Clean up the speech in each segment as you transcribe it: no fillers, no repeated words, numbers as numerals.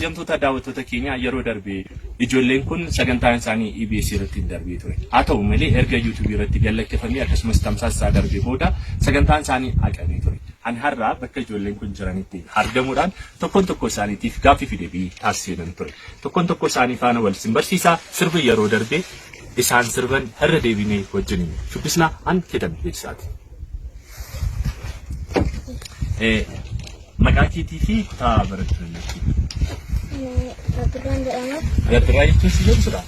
Kabajamtoota daawwattoota keenya, yeroo darbe ijoolleen kun sagantaan isaanii EBS irratti hin darbee ture. Haa ta'u malee, erga YouTube irratti gallakkifamee akkasumas tamsaasa isaa darbee booda sagantaan isaanii haqamee ture. Ani har'a bakka ijoolleen kun jiranitti argamuudhaan tokkoon tokkoo isaaniitiif gaaffii fi deebii taasisee nan ture. Tokkoon tokkoo isaanii faana wal isin barsiisaa, sirba yeroo darbe isaan sirban irra deebinee wajjiniin shubbisnaa. An Keetan Beeksisaati. Maqaa keetii fi kutaa barattu natti. Abdurraan jedhama. Abdurraa jechuun si jechuudha?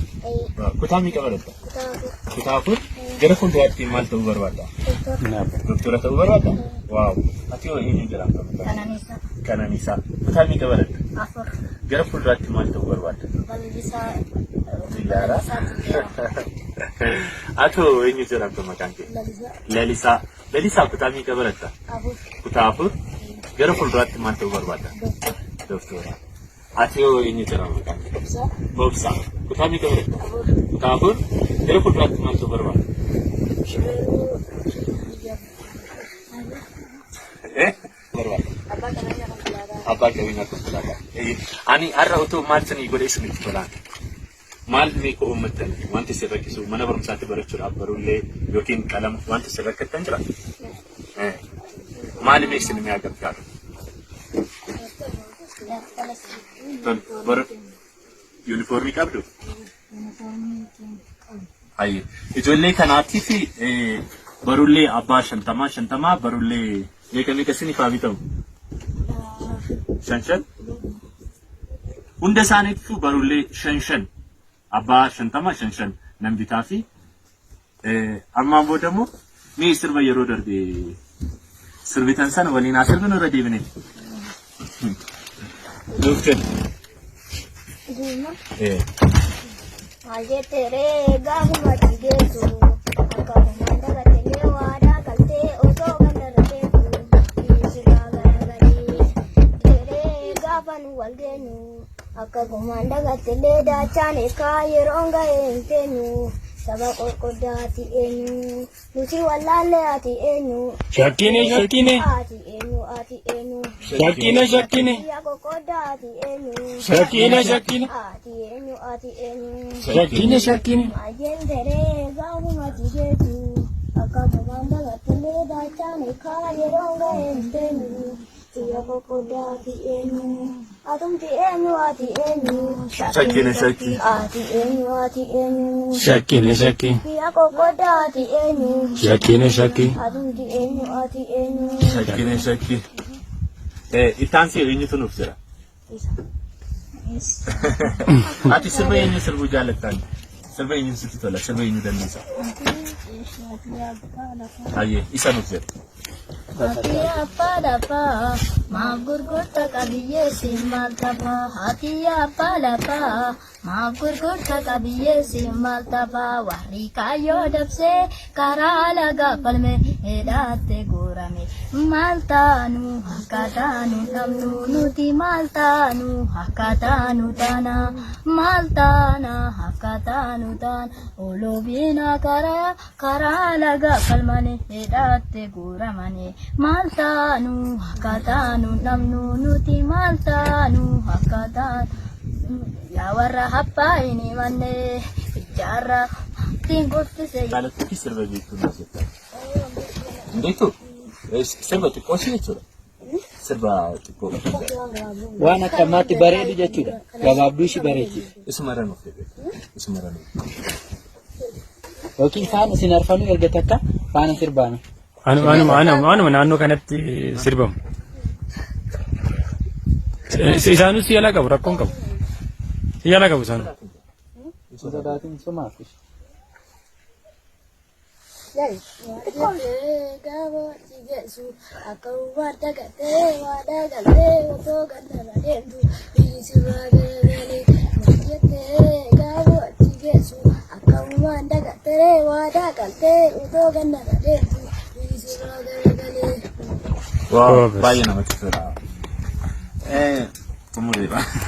Kutaa meeqa baratta? Kutaa 4. Kutaa 4. Gara fuulduraatti maal ta'uu barbaadda? Doktora. Doktora ta'uu barbaadda? Wow. Ati hoo eenyu jedhamta? Qananiisaa. Qananiisaa. Kutaa meeqa baratta? 4. Gara fuulduraatti maal ta'uu barbaadda? Balalisaa. Xiyyaara. Balalisaa xiyyaara. Ati hoo eenyu jedhamta maqaan kee? Lalisaa. Lalisaa. Lalisaa, kutaa meeqa baratta? 4. Kutaa 4. Gara fuulduraatti maal ta'uu barbaadda? Doktora. Doktora. Ati hoo eenyu jedhama maqaan kee? Obsaa. Obsaa. Kutaa meeqa baratta? 4. Kutaa 4. Gara fuulduraatti maal ta'uu barbaadda? Shufeeruu biyya. Eh? Barbaadda. Abbaa qabeenya konkolaataa. Abbaa qabeenyaa konkolaataa. Ani har'a otoo maal sanii godhee isinitti tolaan? Maal meeqa uummattan wanti isin rakkisu, mana barumsaatti barachuudhaaf barullee yookiin qalama wanti isin rakkattan jira? Maali mee isin mi'a gargaaru? Tol, bara yuunifoormii qabdu? Hayyee. Ijoollee kanaatiif barullee abbaa 50 50, barullee meeqa meeqa isiniif haa bitamu? Shan shan? Hunda isaaniitu barullee shan shan, abbaa 50 shan shan nan bitaa fi ammaan booda immoo mee sirba yeroo darbe sirbitan sana waliin haa sirbinu irra deebine. Nuuf kennu. Guuma. Maal jetteree gaafuma geessu, akka gumaan dagattee waadaa galtee osoo gandarra deemtu biyyi sirraa garagalee teree gaafa nu wal geenyu, akka gumaan dagattillee daachaan eekaa yeroon ga'ee hin teenyu, saba qorqoddaati eenyu nuti wallaallee, ati eenyu? Shakkine, shakkine. Ati eenyu, ati eenyu? Shakkine, shakkine. Biyya qoqqoddaati eenyu? Shakkine, shakkine. Ati eenyu, ati eenyu? Shakkine, shakkine. Maal teree gaafuma geessu, akka gumaan dagattillee daachaan eekaa yeroon ga'ee hin teenyu, biyya qoqqoddaati eenyu atumti eenyu, ati eenyu? Shakkine, shakkine. Ati eenyu, ati eenyu? Shakkine, shakkine. Biyya qoqqoddaati eenyu? Shakkine, shakkine. Atumti eenyu, ati eenyu? Shakkine, shakkine. Itti aansee eenyutu nuuf jira? Isa. Ati sirba eenyu sirbuu jaallattan? Sirba eenyu sitti tola? Sirba eenyu dandeessa? Hayyee, isa nuuf jedha. Ati abbaa lafaa maaf gurgurta qabiyyee siin maal taphaa? Ati abbaa lafaa maaf gurgurta qabiyyee siin maal taphaa? Warri kaayyoo dabsee karaa laga falme hidhaatte guurame. Maal taanu akka taanu dhabnu nuti, maal taanu akka taanu taana, maal taana akka taanu taana, olobiina karaa laga falmane hidhaatte guuramane, maal taanu akka taanu dhabnu nuti, maal taanu akka taanu, yaa warra habbaa hin himanne ijaarra ittiin guddise. Jaalattuu fi sirba beektuu nuuf jettan. Hin beektuu? Sirba xiqqoo si jechuudha. Sirba xiqqoo. Waan akka ammaatti bareedu jechuudha. Gabaabduu ishii bareechi. Isuma irra nuuf jedhe. Isuma irra nuuf. Yookiin faana isin arfanuu erga takka faana sirbaame. Anuma naannoo kanatti sirbamu. Isaanus si jalaa qabu, rakkoon qabu. Si jalaa qabu isaanuu. Sodaatiin sumaaf. Gaafa geessu, akka waan dagattee waadaa galtee osoo gandarra deemtu biyyi sirraa garagalee, jettee gaafa geessu, akka waan dagattee waadaa galtee osoo gandarra deemtu biyyi sirraa garagalee. Wow, baay'ee namatti tola. Xumureera.